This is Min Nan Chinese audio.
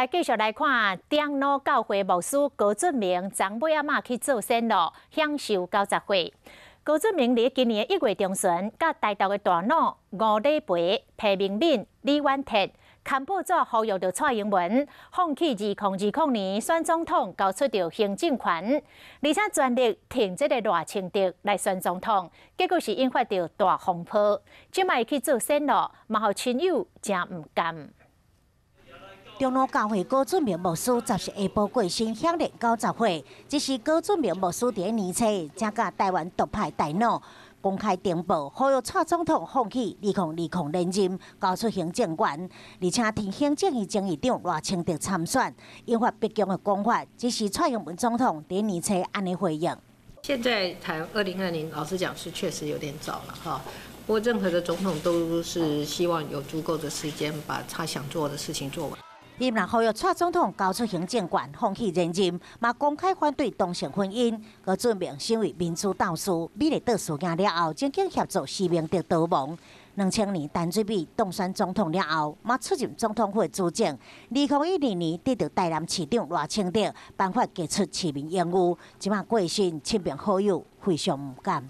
來繼續來看長老教會牧師高俊明，昨尾仔嘛去做善路，享壽90歲。高俊明佇今年1月中旬，佮台獨的大佬吳禮培、裴明敏、李遠哲，刊報紙呼籲著蔡英文放棄2020年選總統交出著行政權，而且全力挺這個賴清德來選總統，結果是引發著大風波。這擺去做善路，嘛予親友誠毋甘。長老教會高俊明牧師十四下晡過身，享年90歲。這是高俊明牧師佇年初，才佮台灣獨派大佬公開登報，呼籲蔡總統放棄2020連任，交出行政權，而且挺行政院前議長賴清德參選，引發白宮的講法。這是蔡英文總統佇年初按呢回應。現在談2020，老實講是確實有點早了哈。不過任何的總統都是希望有足夠的時間把他想做的事情做完。伊若呼籲蔡總統交出行政權，放棄連任，嘛公開反對同性婚姻。高俊明身為民主鬥士，美麗島事件了後，曾經協助施明德逃亡。2000年陳水扁當選總統了後，嘛出任總統府資政。2012年得著台南市長賴清德頒發傑出市民榮譽，這馬過身，親朋好友非常毋甘。